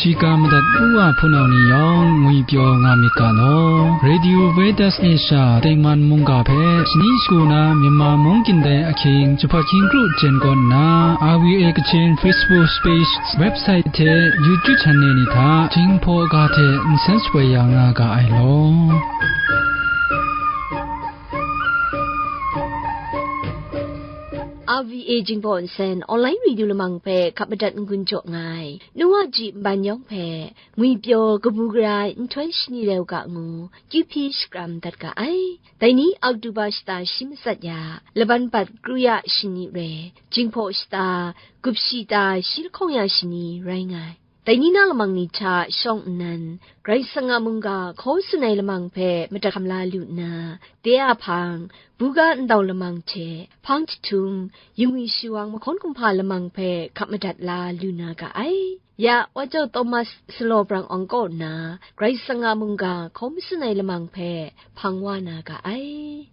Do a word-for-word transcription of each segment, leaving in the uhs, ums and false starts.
Shiga madat u wa hpunau ni yawng ngwi pyaw nga myit ga law. Radio Veritas Asia Taiman mungga hpe shani shagu na Myanmar mung kyin dai ahkying jahpat hkying kru jen kaw nna, R V A Kachin Facebook page, website hte YouTube channel ni hta Jinghpaw ga hte nsen shapoi ya nga ga ai law. R V A Jinghpaw nsen online radio lamang hpe hkap madat n-gun jaw nga ai. Nu wa ji nban yawng hpe ngwi pyaw kabu gara ai nhtoi shani rai u ga ngu, kyu hpyi shakram dat ga ai. Dai ni Oktoba shata shi matsat ya, laban bat kru ya shani rai, Jinghpaw shata, gup shita shi lahkawng ya shani rai nga ai. Dai ni na lamang ni hta shawng nnan, Karai Kasang a mungga hkaw tsun ai lamang hpe madat hkam la lu nna, de a hpang, buga ndau lamang hte, hpang jahtum, yingwi shiwang mahkawn kumhpa lamang hpe hkap madat la lu na ga ai. Ya, Wa Jau Thomas Salaw Brang Awng kaw nna, Karai Kasang a mungga hkaw matsun ai lamang hpe hpang wa na ga ai.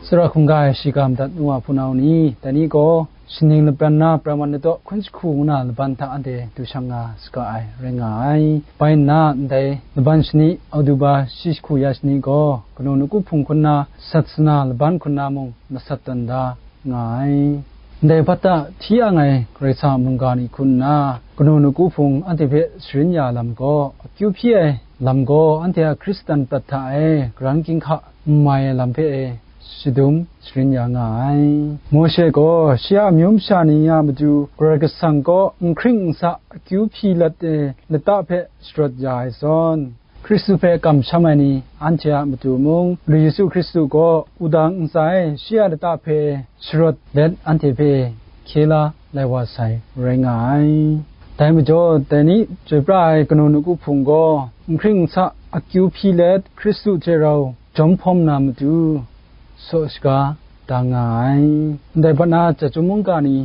Tsawra hkungga ai shiga madat nu wa hpunau ni, dai ni gaw, shaning lapran na pran wan ladaw hkun jahku ngu na laban hta anhte du shang nga saga ai rai nga ai. Bai nna, ndai laban shani, Oktoba shi jahku ya shani gaw, kanu nawku hpung hkun na, sat sana laban hkun na mung masat tawn da nga ai. Ndai hpat hta hti ang ai Karai Kasang a mungga ni hku nna, kanu nawku hpung anhte hpe sharin ya lam gaw, akyu hpyi ai lam gaw, anhte a Hkristan prat hta e karan ginhka n mai ai lam hpe e shadum sharin ya nga ai. Mawshe gaw shi a amyu masha ni a matu Karai Kasang kaw n hkring n sa akyu hpyi let ai lata hpe sharawt ya ai zawn, Hkristu hpe kamsham ai ni anhte a matu mung, Madu Yesu Hkristu gaw wudang ntsa e shi a lata hpe sharawt let anhte hpe hkye la lai wa sai rai nga ai. Dai majaw, dai ni chyoi pra ai kanu nawku hpung gaw, n hkring n sa akyu hpyi let Hkristu hte rau jawm hpawm na matu, saw shaga da nga ai. Ndai hpat na, chyum mungga ni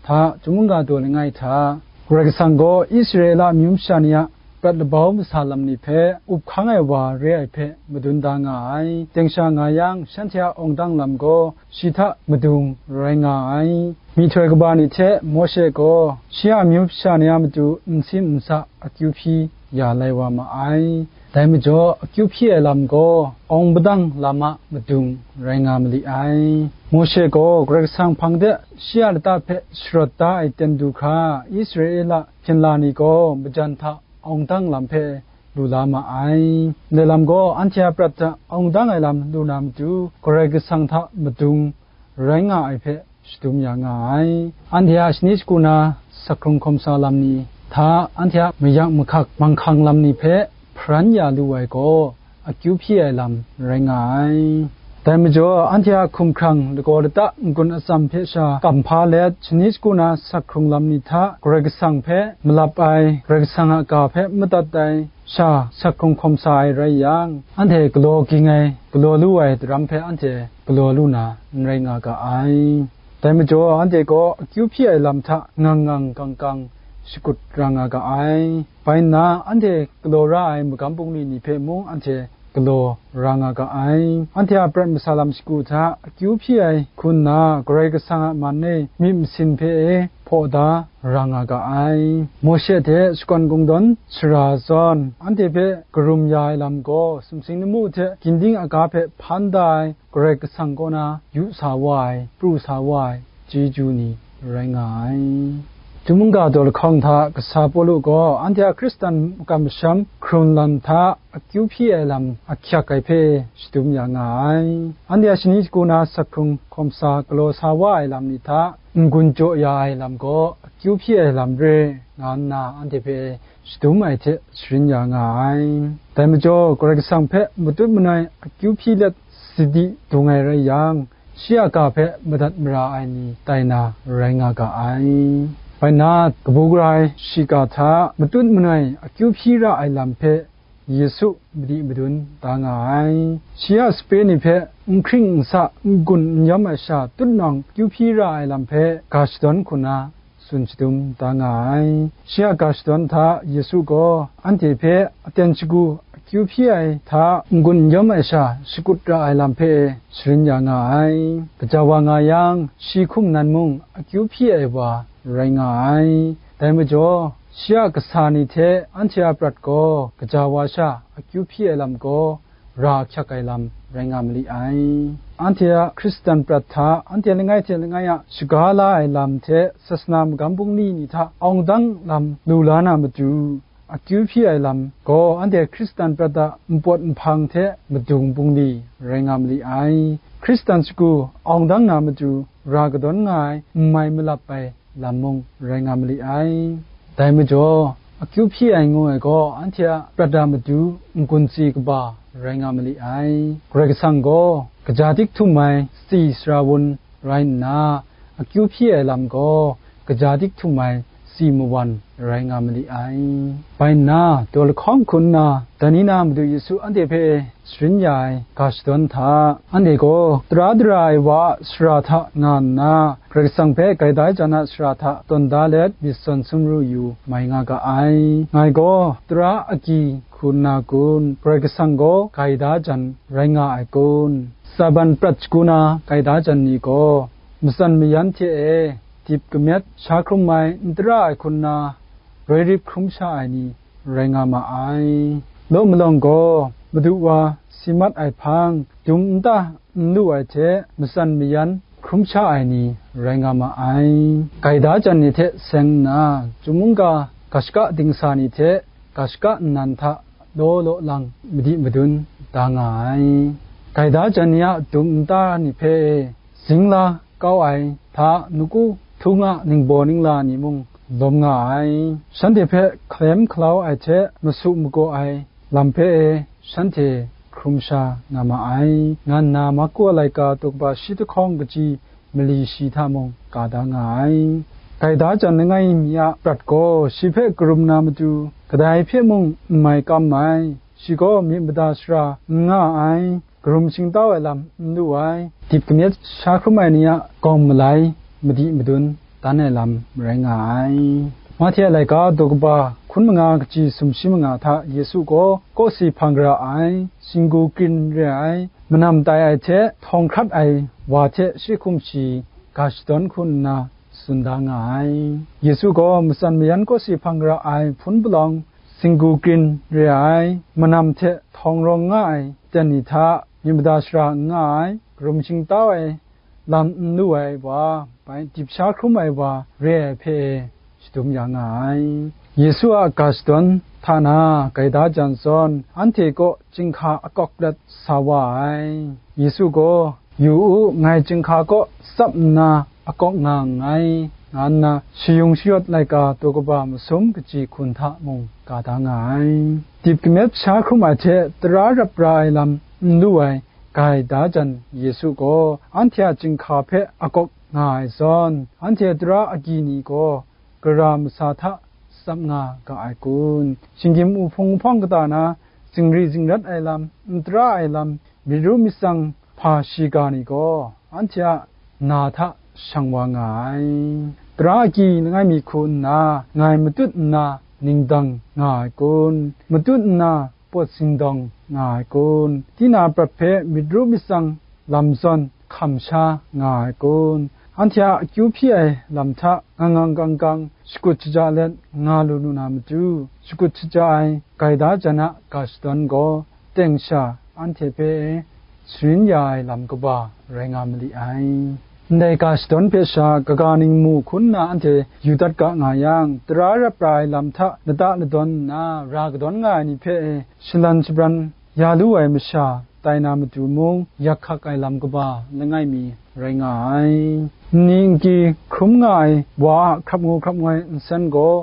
hta, chyum mungga daw langai hta, Karai Kasang gaw Israela amyu masha ni a prat labau masa lam ni hpe up hkang ai wa re ai hpe madun da nga ai. Deng sha nga yang, shanhte a awng dang lam gaw shi hta madung rai nga ai. Myihtoi kaba ni hte Mawshe gaw shi a amyu masha ni a matu n sim n sa akyu hpyi ya lai wa ma ai. Dai majaw, akyu hpyi ai lam gaw awng padang lam a madung rai nga mali ai. Mawshe gaw Karai Kasang hpang de shi a lata hpe sharawt da ai ten du hkra, Israela hpyen la ni gaw majan hta awng dang lam hpe lu la ma ai. Ndai lam gaw anhte a prat hta awng dang ai lam lu na matu, Karai Kasang hta madung rai nga ai hpe shadum ya nga ai. Anhte a shani shagu na sakhkrung hkawm sa lam ni hta, anhte a mayak mahkak manghkang lam ni hpe hparan ya lu ai gaw, akyu hpyi ai lam rai nga ai. Dai majaw, anhte a hkumhkrang lagaw lata n-gun atsam hpe sha kam hpa let, shani shagu na sakhkrung lam ni hta Karai Kasang hpe malap ai, Karai Kasang a ga hpe madat ai, sha sakhkrung hkawm sa ai rai yang, anhte galaw ging ai, galaw lu ai daram hpe anhte galaw lu na n rai nga ga ai. Dai majaw, anhte gaw akyu hpyi ai lam hta ngang ngang gang gang shakut ra nga ga ai. Bai nna, anhte galaw ra ai magam bungli ni hpe mung anhte galaw ra nga ga ai. Anhte a prat masa lam shagu hta akyu hpyi ai hku nna, Karai Kasang a man e myit masin hpe e hpaw da ra nga ga ai. Mawshe hte shakawn kungdawn sara zawn, anhte hpe karum ya ai lam gaw, sumsing lamu hte ginding aga hpe hpan da ai Karai Kasang kaw na yu sa wa ai, pru sa wa ai chyeju ni rai nga ai. Chyum mungga daw lahkawng hta kasa Pawlu gaw anhte a Hkristan makam masham hkrun lam hta akyu hpyi ai lam ahkyak ai hpe shadum ya nga ai. Anhte a shani shagu na sakhkrung hkawm sa galaw sa wa ai lam ni hta n-gun jaw ya ai lam gaw akyu hpyi ai lam re nga nna, anhte hpe shadum ai hte sharin ya nga ai. Dai majaw, Karai Kasang hpe matut manoi akyu hpyi let sadi dung ai rai yang, shi a ga hpe madat mara ai ni tai na rai nga ga ai. Bai nna, kabu gara ai shiga hta matut manoi akyu hpyi ra ai lam hpe Yesu madi madun da nga ai. Shi a sape ni hpe n hkring n sa, n gun n yawm ai sha tutnawng akyu hpyi ra ai lam hpe ga shadawn hku na tsun shadum da nga ai. Shi a ga shadawn hta Yesu gaw anhte hpe aten shagu akyu hpyi ai hta n-gun n yawm ai sha shakut ra ai lam hpe sharin ya nga ai. Gaja wa nga yang, shi hkum nan mung akyu hpyi ai wa rai nga ai. Dai majaw, shi a kasa ni hte anhte a prat gaw gaja wa sha akyu hpyi ai lam gaw ra ahkyak ai lam rai nga mali ai. Anhte a Hkristan prat hta anhte langai hte langai a shaga la ai lam hte sasana magam bungli ni hta awng dang lam lu la na matu, akyu hpyi ai lam gaw anhte Hkristan prat a npawt nhpang hte madung bungli rai nga mali ai. Hkristan shagu awng dang na matu ra kadawn nga ai n mai malap ai lam mung rai nga mali ai. Dai majaw, akyu hpyi ai ngu ai gaw anhte a prat a matu n-gun tsi kaba rai nga mali ai. Karai Kasang gaw kaja dik htum ai si sara wun rai nna, akyu hpyi ai lam gaw kaja dik htum ai si mawan rai nga mali ai. Bai nna, daw lahkawng hku nna dai ni na Madu Yesu anhte hpe sharin ya ai ga shadawn hta, anhte gaw tara dara ai wa a sara hta nga nna, Karai Kasang hpe gaida jan a sara hta tawn da let myit sawn sumru yu mai nga ga ai. Ngai gaw tara agyi hku nna kun, Karai Kasang gaw gaida jan rai nga ai kun? Saban prat shagu na gaida jan ni gaw, matsan mayan hte e dip kamyet sha hkrum ai n tara ai hku nna, roi rip hkrum sha ai ni rai nga ma ai. Law malawng gaw, Madu wa si mat ai hpang, dum nta n lu ai hte matsan mayan hkrum sha ai ni rai nga ma ai. Gaida jan ni hte seng nna, chyum mungga ga shaka dingsa ni hte ga shaka nnan hta law law lang madi madun da nga ai. Gaida jan ni a dum nta ni hpe zingla kau ai hta, nawku htung a ningbaw ningla ni mung lawm nga ai. Shanhte hpe hkalem hkalau ai hte masu magaw ai lam hpe e shanhte hkrum sha nga ma ai, nga nna Marku a laika daw kaba shi lahkawng kaji mali shi hta mung ga da nga ai. Gaida jan langai mi a prat gaw shi hpe karum na matu, kadai hpe mung n mai kam ai. Shi gaw myit mada sara n nga ai, karum shingtau ai lam n lu ai, dip kamyet sha hkrum ai ni a gawng malai madi madun dan ai lam rai nga ai. Mahte a laika daw kaba hkun manga kaji sumshi manga hta Yesu gaw kawsi hpang gara ai, singgu krin re ai, manam tai ai hte htawng hkrat ai wa hte shi hkum shi ga shadawn hku nna tsun da nga ai. Yesu gaw matsan mayan kawsi hpang gara ai hpun palawng, singgu krin re ai, manam hte htawng rawng nga ai ten ni hta myit mada sara n nga ai, karum shingtau ai lam n lu ai wa, bai dip sha hkrum ai wa re ai hpe e shadum ya nga ai. Yesu a ga shadawn hta na gaida jan zawn, anhte kaw chyinghka akawk lat sa wa ai. Yesu gaw, "Yu u, ngai chyinghka kaw tsap nna akawk nga nngai," nga nna shayung shayawt laika daw kaba masum kaji hkun hta mung ga da nga ai. Dip kamyet sha hkrum ai hte tara rap ra ai lam n lu ai gaida jan Yesu gaw anhte a chyinghka hpe akawk nga ai zawn, anhte tara agyi ni gaw gara masa hta tsap nga ga ai kun? Shinggyim uhpung uhpawng kata na, zingri zingrat ai lam, n tara ai lam, myit ru myit tsang hpa shiga ni gaw anhte a na hta shang wa nga ai. Tara agyi langai mi hku nna, ngai matut nna ningdang nga ai kun? Matut nna pawt sindawng nga ai kun? Tina prat hpe myit ru myit tsang lam zawn hkam sha nga ai kun? Anhte a akyu hpyi ai lam hta ngang ngang gang gang shakut shaja let nga lu lu na matu, shakut shaja ai gaida jan a ga shadawn gaw teng sha anhte hpe sharin ya ai lam kaba rai nga mali ai. Ndai ga shadawn hpe sha kaga ningmu hku nna anhte yu dat ga nga yang, tara rap ra ai lam hta lata ladawn nna ra kadawn nga ai ni hpe e shalan shabran ya lu ai masha tai na matu mung, yak hkak ai lam kaba langai mi rai nga ai. Nni nki hkrum nga ai wa a hkrap ngu hkrap ngoi nsen gaw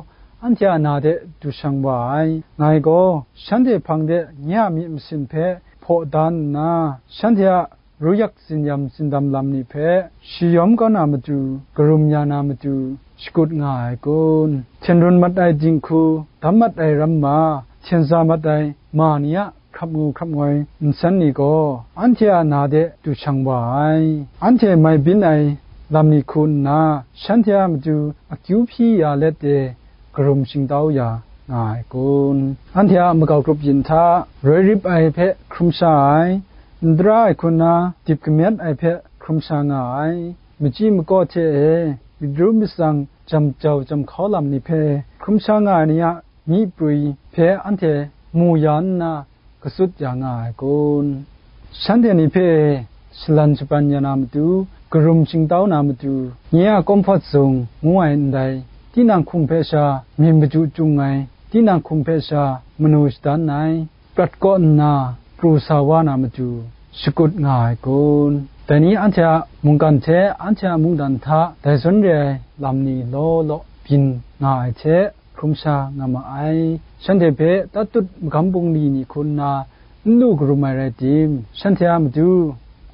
anhte a na de du shang wa ai. Ngai gaw shanhte hpang de nye a myi masin hpe hpaw dan nna, shanhte a ruyak zinyam zindam lam ni hpe shayawm kau na matu, karum ya na matu shakut nga ai kun? Hten run mat ai dinghku, dam mat ai ramma, hten za mat ai ma ni a hkrap ngu hkrap ngoi nsen ni gaw anhte a na de du shang wa ai. Anhte mai byin ai lam ni hku nna, shanhte a matu akyu hpyi ya let e, karum shingtau ya nga ai kun? Anhte a makau grup yin hta, roi rip ai hpe hkrum sha ai, n tara ai hku nna dip kamyat ai hpe hkrum sha nga ai, machyi makaw hte e myit ru myit tsang jam jau jam hkau lam ni hpe hkrum sha nga ai ni a myi prwi hpe anhte mu ya nna, katsut ya nga ai kun? Shanhte ni hpe shalan shabran ya na matu, karum shingtau na matu, nye a comfort zone ngu ai ndai, tinang hkum hpe sha myin maju chyung ai, tinang hkum hpe sha manu shadan ai, prat kaw nna pru sa wa na matu, shakut nga ai kun? Dai ni anhte a mungkan hte anhte a mungdan hta dai zawn re ai lam ni law law byin nga ai hte, hkrum sha nga ma ai. Shanhte hpe tatut magam bungli ni hku nna n lu karum ai rai tim, shanhte a matu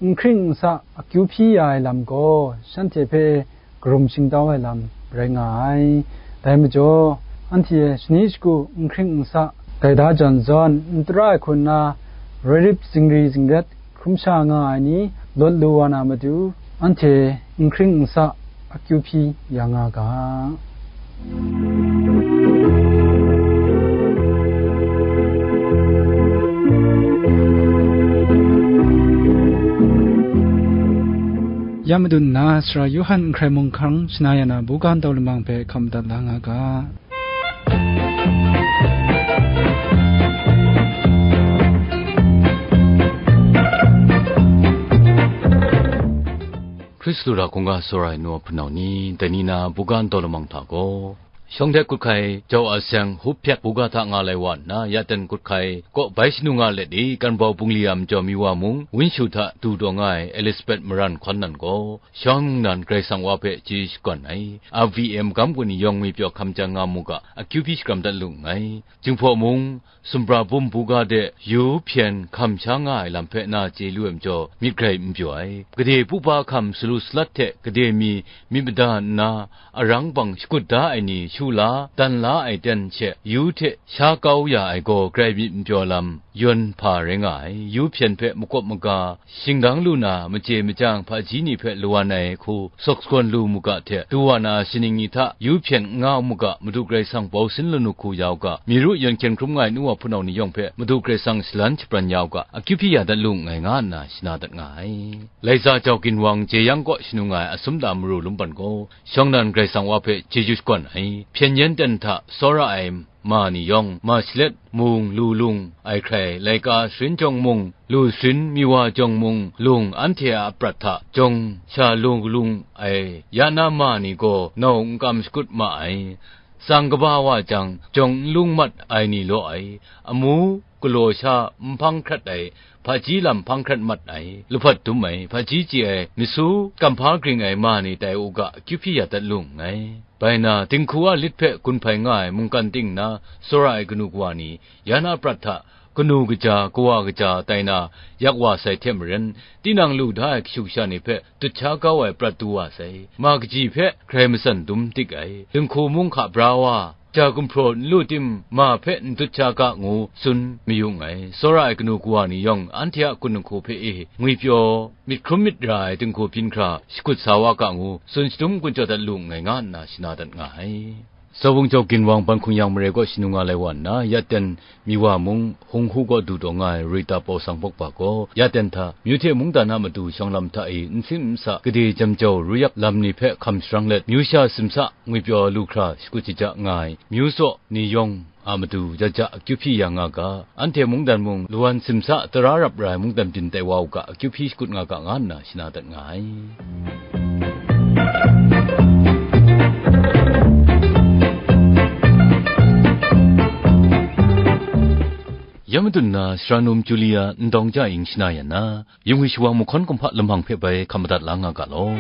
n hkring n sa akyu hpyi ya ai lam gaw, shanhte hpe karum shingtau ai lam rai nga ai. Dai majaw, anhte shani shagu n hkring n sa, gaida jan zawn, n tara ai hku nna, roi rip zingri zingret, hkrum sha nga ai ni lawt lu wa na matu, anhte n hkring n sa akyu hpyi ya nga ga. Ya madun nna, Sara Yawhan n hkrai mung hkang shana ya na buga ntau lamang hpe hkam madat la nga ga. Hkristu ra hkungga tsawra ai nu a hpunau ni, dai ni na buga ntau lamang hta gaw, shawng hte kut hkai jau a seng hup hpyak buga hta nga lai wa nna, ya ten kut hkai kaw bai shanu nga let i, kan bau bungli a majaw mi wa mung, wun shu hta du taw nga ai Elizabeth Maran hkawn nan gaw, Shawng nnan Karai Kasang Wa hpe chyeju shakawn ai, a V M gam kun ni yawng ngwi pyaw hkam jang nga mu ga, akyu hpyi shakram dat lu nngai. Jinghpaw mung, sumra bum buga de yu hpyen hkam sha nga ai lam hpe na chye lu ai majaw, myit grai n pyaw ai. Gade pupa hkam salu salat hte gade mi myit mada nna, arang bang shakut da ai ni shu la, dan la ai ten she yu hte sha kau ya ai gaw, grai myit n pyaw lam yawn hpa rai nga ai. Yu hpyen hpe makawp maga, shingdang lu na, machye machyang hpaji ni hpe lawan ai hku sawk sagawn lu mu ga hte, du wa na shaning ni hta yu hpyen n nga u mu ga, Madu Karai Kasang bau sin lanu hku ya u ga, mi ru yawn hkyen hkrum nga ai nu wa hpunau ni yawng hpe Madu Karai Kasang shalan shabran ya u ga, akyu hpyi ya dat lu nngai, nga nna shana dat nga ai. Laiza jau ginwang jeyang kaw shanu nga ai asum da maru lumpan gaw, shawng nnan Karai Kasang Wa hpe chyeju shakawn ai, hpyen yen ten hta tsawra ai ma ni yawng, ma shalet mung lu lung ai hkrai, laika sharin jawng mung, lu sharin mi wa jawng mung lung, anhte a aprat hta jawng sha lu lung ai ya na ma ni gaw nau n kam shakut ma ai. Tsang kaba wa jang, jawng n lung mat ai ni law ai, amu galaw sha n hpang hkrat ai, hpaji lam hpang hkrat mat ai, lahpat dum ai, hpaji chye ai, misu kamhpa gring ai ma ni tai u ga, akyu hpyi ya dat lu nngai. Bai na, dinghku a lit hpe gun hpai nga ai mungkan ting na tsawra ai kanu kawa ni, ya na prat hta kanu kaja, kawa kaja tai na, yak wa sai hte maren, tinang lu da ai kashu kasha ni hpe dut sha kau ai prat du wa sai. Ma kaji hpe hkrai matsan dum dik ai. Dinghku mung hka bra wa, ja gumhpraw n lu tim, ma hpe n dut sha ga ngu tsun mayu nngai. Tsawra ai kanu kawa ni yawng anhte a kun dinghku hpe e ngwi pyaw, myit hkrum myit ra ai dinghku byin hkra shakut sa wa ga ngu tsun shadum gun jaw dat lu nngai, nga nna shana dat nga ai. Zawung jau ginwang ban hkung yang mare kaw shanu nga lai wa nna, ya ten mi wa mung, hung hu kaw du taw nga ai Rita Pausang Pawkpa gaw, ya ten hta, myu hte mungdan a matu shawng lam hta e nsin nsa, gade jam jau ruyak lam ni hpe hkam sharang let, myu sha simsa ngwi pyaw lu hkra shakut shaja nga ai, myu tsaw ni yawng a matu ja ja akyu hpyi ya nga ga, anhte mungdan mung lawan simsa tara rap ra ai mungdan byin tai wa u ga, akyu hpyi shakut nga ga, nga nna shana dat nga ai. Ya madun na, Sara Num Julia Ndawng Ja Ing shana yan na, Yung wi shawang mahkawn kumhpa lamang hpe bai hkam madat la nga ga law.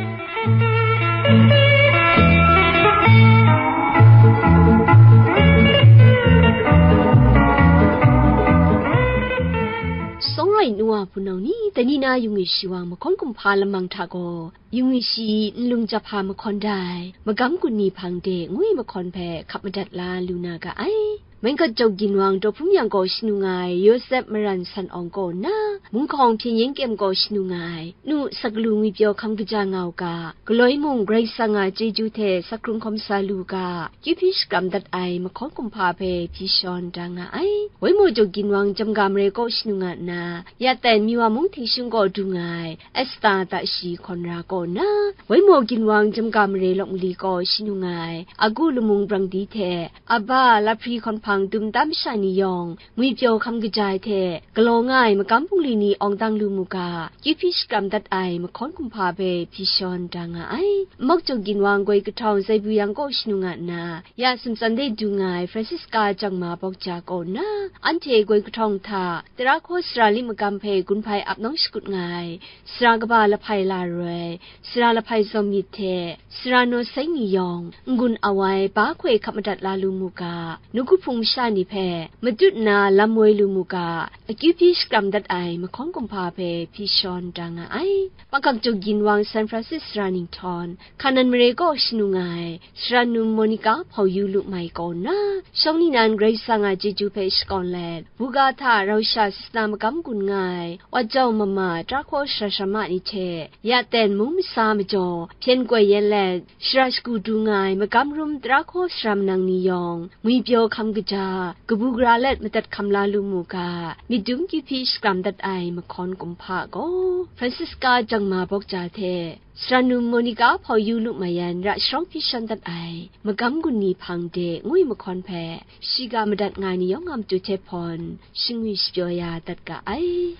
Sawng ai nu wa hpunau ni, dai ni na yung wi shawang mahkawn kumhpa lamang hta gaw, yung wi shi nlung jahpa mahkawn dai, magam gun ni hpang de ngwi mahkawn hpe hkap madat la lu na ga ai. Mungkan Jaw Ginwang Daw Hpum Yang kaw shanung ai Yawsep Maran San Awng kaw nna, Munghkawng Hpyen Yen Kyem kaw shanung ai Nu Saklu Ngwipyaw hkam kaja nga u ga, galoi mung Karai Kasang a chyeju hte sakrung hkawm sa lu u ga, kyu hpyi shakram dat ai mahkawn kumhpa hpe hpyi shawn da nga ai. Waimaw Jaw Ginwang Jamga Mare kaw shanung nga nna, ya ten Miwa mung htingshung kaw dung ai Esta Tashi Hkawn Ra kaw nna, Waimaw Ginwang Jamga Mare Lawk Mali kaw shanung ai Agu Lamung Brang Di hte Aba Lahpri Hkawn Hpang dum tam masha ni yawng, Ngwipyaw hkam kaja ai hte galaw nga ai magam bungli ni awng dang lu mu ga, kyu hpyi shakram dat ai mahkawn kumhpa hpe hpyi shawn da nga ai. Mawk Jaw Ginwang Goi Kahtawng Zaibu Yang kaw shanung nga nna, ya sumtsan de dung nga ai Francisca Jangma Bawkja kaw nna, anhte Goi Kahtawng hta tara hkaw sara lit magam hpe gun hpai ap nawng shakut nga ai, sara kaba Lahpai Laroi, sara Lahpai Zawn Myit hte sara Naw Seng ni yawng, n-gun awai ba hkoi hkap madat la lu mu ga, nawku hpung masha ni hpe matut nna lam woi lu mu ga, akyu hpyi shakram dat ai mahkawn kumhpa hpe hpyi shawn da nga ai. Makak Jaw Ginwang San Francis sara Ninghtawng, Hkanan Mare kaw shanung ai sara num Monica Hpawyu Lu Mai kaw nna, shawng ni nan Karai Kasang a chyeju hpe shakawn let, buga hta rau sha sasana magam gun nga ai Wa Jau Mama tara hkaw sara sara ma ni hte, ya ten mung masa majaw hpyen koi yen let, shara shagu du nga ai magam rum tara hkaw sara manang ni yawng, Ngwipyaw hkam kaja, kabu gara let madat hkam la lu mu ga, myit dum kyu hpyi shakram dat ai mahkawn kumhpa gaw, Francisca Jangma Bawkja hte sara num Monica Hpawyu Lu Mai yan ra sharawng hpyi shawn dat ai magam gun ni hpang de ngwi mahkawn hpe, shiga madat nga ai ni yawng a matu hte hpawn, shingwi shapyaw ya dat ga ai.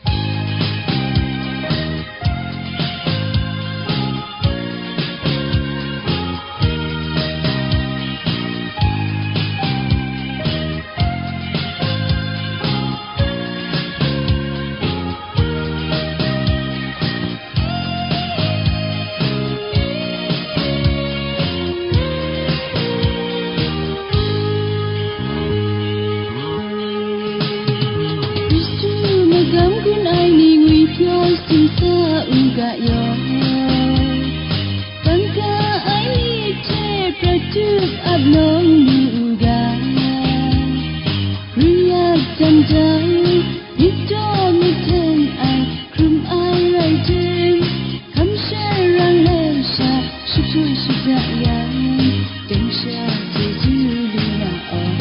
Magam gun ai ni ngwi pyaw sing sa u ga yaw, kangka ai ni hte prat tup ap nawng lu u ga, ruyat jang jang, myit daw myit hten ai, hkrum ai rai tim, hkam sharang lai sha, shapyaw shada yang, deng sha chyeju lu na ai.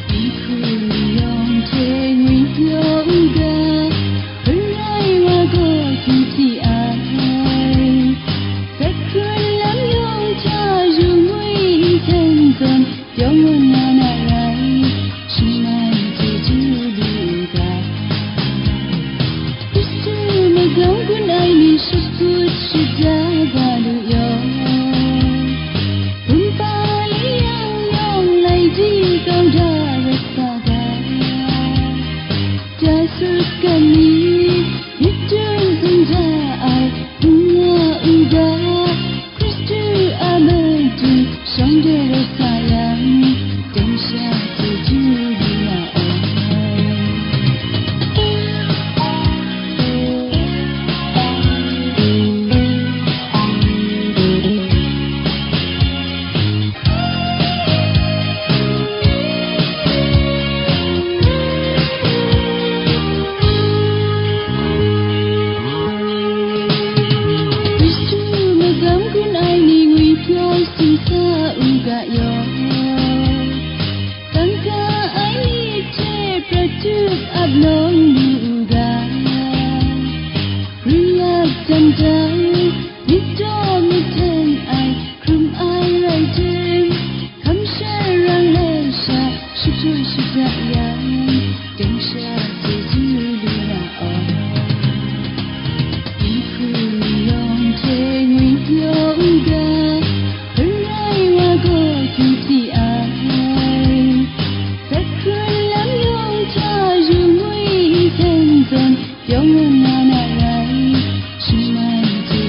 Dinghku ni yawng hte ngwi pyaw u ga, hparai wa gaw hkyu hpyi ai. Gat hkrun lam yawng hta yu ngwi nhten zawn, yawng wan na na rai, shing ngai chyeju lu ga. Hkristu magam gun ai ni shakut shada ga lu yaw, kumhpa lai yang yawng lai di kau da rat sa ga. Jasut gam ni, myit dum n-ja ai, hpung nga u ga, Hkristu a matu shawng de rawt sa yang, deng sha chyeju lu na ai. Hkristu magam gun ai ni ngwi pyaw sing sa u ga yaw, kangka ai ni hte prat tup ap nawng lu u ga, ruyat jang jang, myit daw myit hten ai, hkrum ai rai tim, hkam sharang lai sha, shapyaw shada yang, deng sha chyeju lu na ai. Dinghku ni yawng hte ngwi pyaw u ga, hparai wa gaw hkyu hpyi ai. Gat hkrun lam yawng hta yu ngwi nhten zawn, yawng wan na na rai, shing ngai chye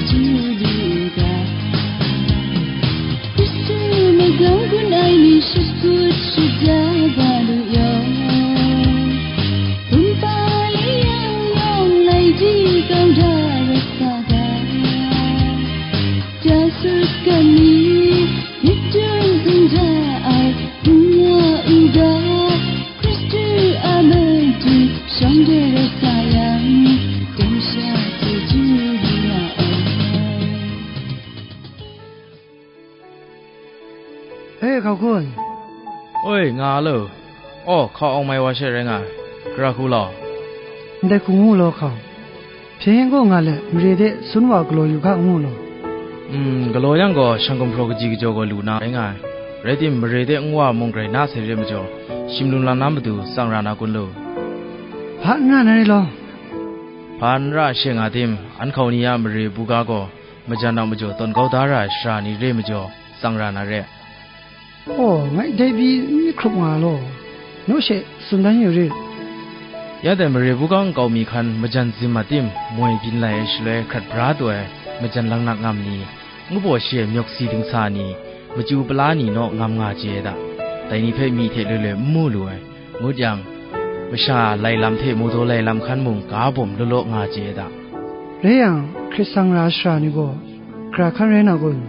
Hkau kun. Oi, nga a lo. Aw, hkau awng mai wa she rai nga ai. Gara hku law. Ndai hku ngu law hkau. Hpyen gaw nga let, mare de sun wa galaw yu ga ngu law. Mm, galaw yang gaw, shang gumhpraw kaji kajaw gaw lu na rai nga ai. Rai tim, mare de nwa mung grai na sai re majaw, shim lum lam na matu tsang ra na kun lu. Hpa n ra na re law. Hpa n ra she nga tim, an hkau ni a mare buga gaw, majan a majaw tawn kau da ra ai shara ni re majaw, tsang ra na re. Aw, ngai dai pyi n myit hkrup nga law, naw she tsun dan yu rit. Ya dai mare buga nkau mi hkan majan zim a tim, moi byin lai ai shaloi hkrat bra taw ai majan laknak ngam ni, ngu baw shi ai myawk si dingsa ni, machyu pala ni naw ngam nga chye ai da. Dai ni hpe myi hte loi loi n mu lu ai. Ngut yang, masha lai lam hte mawdaw lai lam hkan mung ga bawm law law nga chye ai da. Rai yang, hkrit sang ra ai shara ni gaw, gara hkan rai na kun?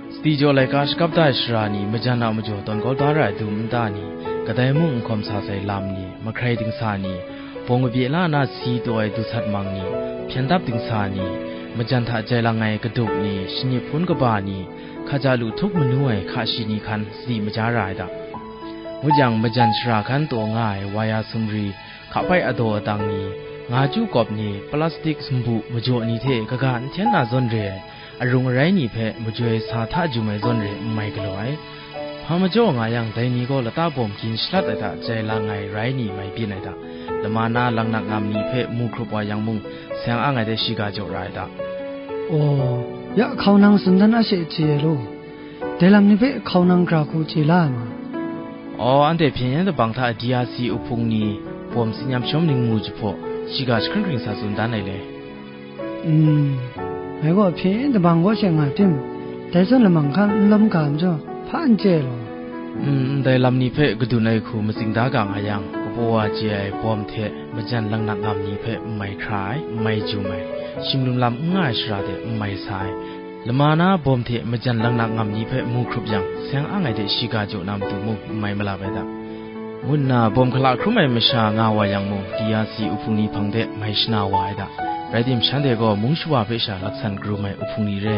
Sadi jaw laika shakap da ai shara ni, majan a majaw tawn kau da ra ai dum nta ni, kadai mung n hkawm sa sai lam ni, mahkrai dingsa ni, bawng kabye la na si taw ai dusat mang ni, hpyen dap dingsa ni, majan hta jai lang ai kadup ni, shanip hpun kaba ni, hkaja lu htup manu ai hka shi ni hkan sadi maja ra ai da. Ngut yang, majan shara hkan taw nga ai waya sumri, hkapai adaw adang ni, nga chyu kawp ni, plastik sumbu majaw ni hte kaga n hten na zawn re ai, arung arai ni hpe majoi sa hta jum ai zawn re n mai galaw ai. Hpa majaw nga yang, dai ni gaw lata bawm gin shalat ai hta jai lang ai rai ni mai byin ai hta, lama na laknak ngam ni hpe mu hkrup wa yang mung, seng ang ai de shiga jaw ra ai hta. Aw, ya hkau nang tsun dan a she chye ai law. Dai lam ni hpe hkau nang gara hku chye la ai ma? Aw, anhte hpyen yen dabang hta D R C uhpung ni bawm tsin yam shawm ning mu jahpaw, shiga jahkring hkring sa tsun dan ai le. Mm, ngai gaw hpyen yen dabang kaw she nga tim, dai zawn lamang hkan n lawm ga majaw, hpa n chye ai law. Mm, ndai lam ni hpe kadun ai hku matsing da ga nga yang, kabaw wa chye ai bawm hte majan laknak ngam ni hpe n mai hkra ai, n mai jum ai, shim lum lam n nga ai shara de n mai sa ai, lama na bawm hte majan laknak ngam ni hpe mu hkrup yang, seng ang ai de shiga jaw na matu mung n mai malap ai da, ngu nna bawm hkala hkrum ai masha nga wa yang mung, D R C uhpung ni hpang de mai shana wa ai da. Rai tim, shanhte gaw mung shawa hpe sha laksan karum ai uhpung ni re.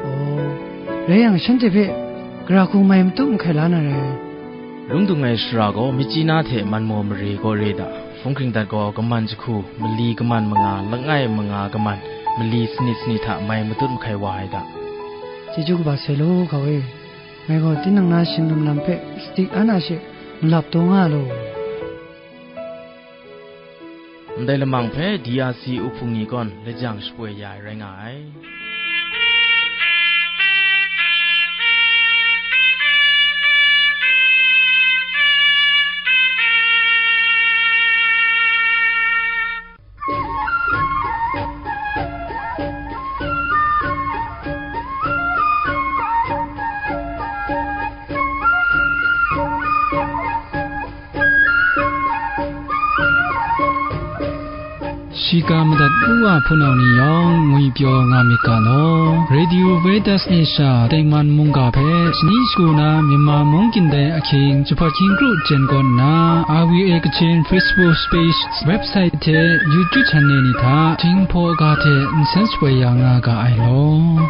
Aw, rai yang, shanhte hpe gara hku mai matup mahkai la na rai. Lung dung ai shara gaw, Myitkyina hte Manmaw mare kaw re da. Hpung hkring dat gaw, kaman jahku, mali kaman manga, langai manga kaman, mali sanit sanit hta mai matut mahkai wa ai da. Chyeju kaba sai law, hkau e. Ngai gaw tinang na shim lum lam hpe sadi an a she malap taw nga law. Ndai lamang hpe D R C uhpung ni gaw lajang shapoi ya ai rai nga ai. Shiga madat u wa hpunau ni yawng ngwipyaw nga myit ga law. Radio Veritas Asia tengman mungga hpe shani shagu na Myanmar mung kyin dai ahkying jahpawt hkying kru jen kaw nna, R V A Kachin Facebook page, website hte YouTube channel ni hta Jinghpaw ga hte nsen shapoi ya nga ga ai law.